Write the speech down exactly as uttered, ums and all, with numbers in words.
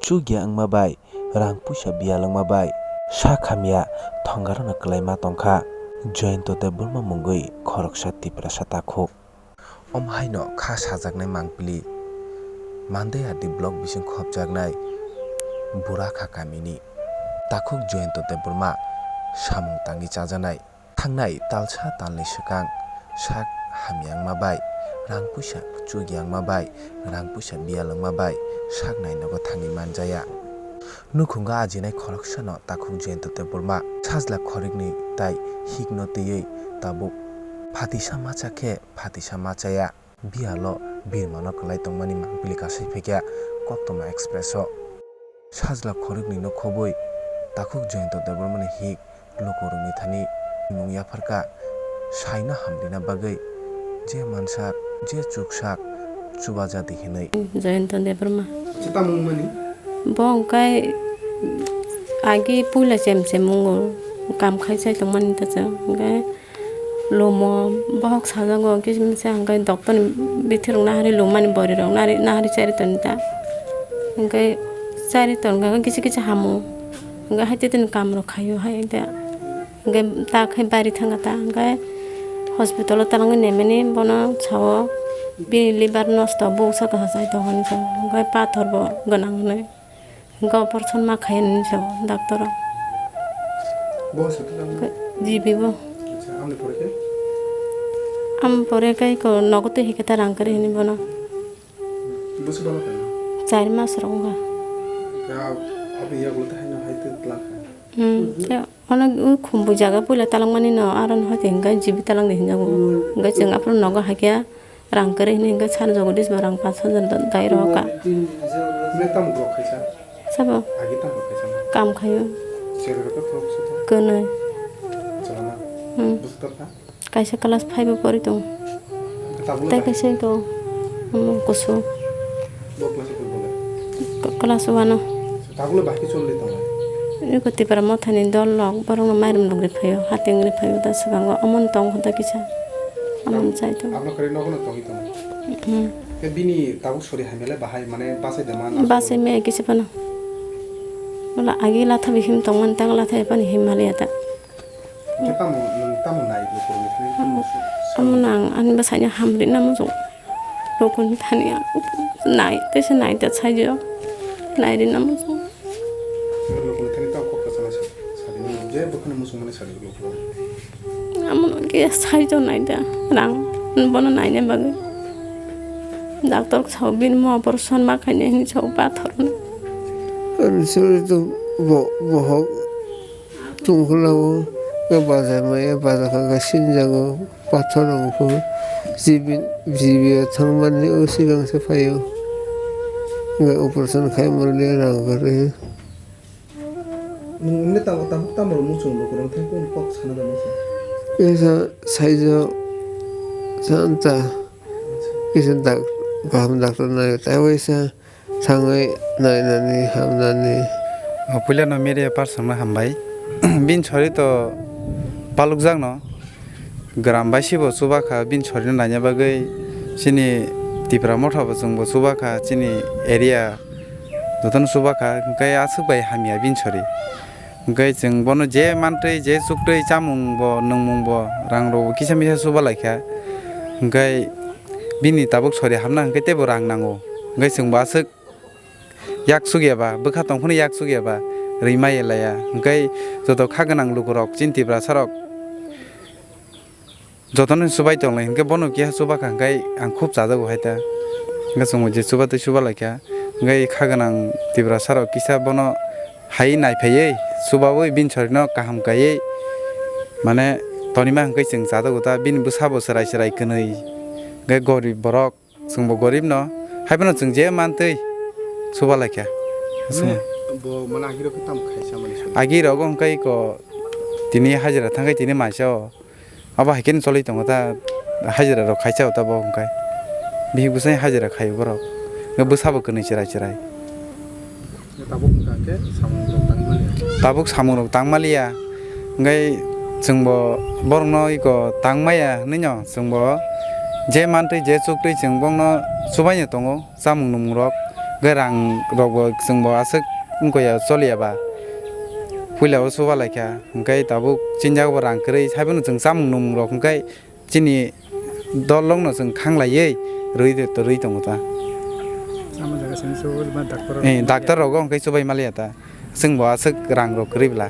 chukya wngma bai, rang puisa biyal wngma bai sak hamya thongarokno kwlaima tongkha Jayanta Debbarma mungwi khoroksa Tiprasa takhuk. Omo haino kha sajaknai mangpili Mandeyadi block bising khopjaknai Burakha kamini takhuk Jayanta Debbarma samung tangwi chajaknai. Thangnai talsa talni swkang sak hamya wngma bai, rang puisa chukya wngma bai, rang puisa biyal wngma bai sak nainogo thangwi manjaya. Nukhungo ajinai khoroksano takhuk Jayanta Debbarma sajla khoroknwi tai hikno twiwi tabuk phatisa macha khe phatisa machaya. Biyalo birmano kwlai tongmani mangpili kasai phaikha Koktwma Express-o. Sajla khoroknwino khobwi takhuk Jayanta Debbarmani hik lukurokni thani mung yapharkha saino hamrina bagwi je mansak, je chuksak chubajadi hinwi. Jayanta Debbarma. Acha, tamo wngmani? Bo hwnkhe agi puila chem chem wngo, kam khai chai tongmani ta chwng hwnkhe. Lumo bohok sajago kisa misa hwnkhe doctor ni bithi rok nahari lumani bwrwi rok nahari nahari chari toni ta hwnkhe chari tongkha kisa kisa hamo hwnkhe haitwi tini kam rok khaio hai da hwnkhe ta khai bari thangkha ta hwnkhe hospital o talangwi naimani bono sao bini liver nosto buksa kaham chai tongkha hinwi sao hwnkhe pathor bo gwnang hinwi. Hwnkhe operation ma khainani sao doctor o. Bo hospital o? G B bo. Acha, amoni pore khe? Am pore khe ko nogo twi hikhe ta rang kwrwi hwnwi bono. Bwswk balo kha? Char mas rok wngkha. Khe abo yagulo ta haino hai twi twlang kha? Hmm, tei ono khumbu jaga puila talangmani no aro no hai twi hwnkhe G B talang di hwnjago. Hwnkhe chwng aphuru nogo hakhe. Rang kwrwi hwnwi hwnkhe sir Jagadish bo rang pash hajar da-, dai rw kha. Nini tamo block khaisa? Sabo? Agi tamo khaisa? Kam khaio. Chwla rok thok se tho? Kwnwi. Chwla na? Hmm. Bwswk tong kha? Kaisa class five o pori tongo. Tabuk le tei bai? Kaisa tongo. Omo kusu. Bo class o pori bo le? K-, class one o. Tabuk le bai khe choli tongo? Eko Tipra Mothani dol rok borok no mairum lugri phaio, hating ri phaio da swkango. Omo no tong kho da kisa. Omo no chai tongo. Abo kwrwi nogo no tongwi tongo. Hmm. Tei bini tabuk sori hamya le bahai mane bachai de ma na? Bachai me kisa phano. Wala agi latha bi him tongmani ta latha ephani him maliya ta. Khe tamo nwng tamo nai bo kwrwngwi thangwi tamo su-, su- Amo nang ani bwsaino hamri na muchung. Rokoni thani ang nai tesa nai ta saijo. Nai ri na muchung. Rokoni thani tamo kok kwchangma sa-, sadi nang je bwkhano muchungmani sadi rokoni. Amo nang khe saijo nai ta rang bono naina bagwi. Doctor sao bini mo operation ma khaina hini sao pathor no. Ani sori to bo-, bohok. Tungkhwlao khe bazar maya, bazar kha khe sinjago, pathor rok pho G B, G B o thangmani o swkang se phaio. Hwnkhe operation khai manliya rang kwrwi. Nwng wngkhe tabuk, tabuk tamo muchung lukurok thai kok sana da muchung? Kisa saijo sa anta kisa dak-, kaham doctor naio, tei waisa. Thangwi nainani hamnani. O puilano media person no hambai. Bini sori to palukjakno gram bai se bo chuba kha, bini sori no naina bagwi chini Tipra Motha bo chwng bo chuba kha, chini area jotono chuba kha, hwnkhe aswk bai hamya bini sori. Hwnkhe chwng bono je mantwi, je chuktwi, chamung bo, nwngmung bo, rang rok bo kisa misa chuba lai kha. Hwnkhe bini tabuk sori hamna hwnkhe teibo rang nango. Hwnkhe chwng bo aswk yak chukya ba, bwkha tong phano yak chukya ba, rwi ma ya laya. Hwnkhe joto kha gwnang lukurok, chini Tiprasa rok, jotono chubai tonglai hwnkhe bono keha chuba kha hwnkhe ang khub chajago hai ta. Hwnkhe chwngbo je chuba tei chuba lai kha. Hwnkhe kha gwnang Tiprasa rok kisa bono hai naiphaiwi chubawi bini sorino kaham kaiwi mane tonima hwnkhe chwng chajago ta. Bini bwsabo chwrai chwrai kwnwi hwnkhe gorib borok. Chwngbo gorib no, haiphano chwng je mantwi chuba lai kha. Mane bo mane agi rok khe tamo khaisa mani sori? Agi rogo hwnkhe iko tini hajira thangkhe tini maisa o. Abo hai khe choli tongo ta, hajira rok khaisa o ta bo hwnkhe. Bihik bwsai hajira khaio borok. Bwsabo kwnwi chwrai chwrai. Tabuk hwnkha khe samung rok tangmani. Tabuk samung rok tangmaliya. Hwnkhe chwngbo borokno iko tangmaya hwnwi no chwngbo je mantwi je chuktwi chwng bongno chubaino tongo chamung nwngmung rok. Hwnkhe rang rok bo chwng bo aswk wngkha ya, choliya ba. Puila o chuba lai kha, hwnkhe tabuk chini jaga bo rang kwrwi, saibono chwng chamung nwmung rok hwnkhe chini dol rok no chwng khang laiwi rwi, rwi tongo ta. Tamo jaga sini chuba, doctor rok Eh, doctor rok hwnkhe chubai maliya ta. Chwng bo aswk rang rok kwrwi bwla.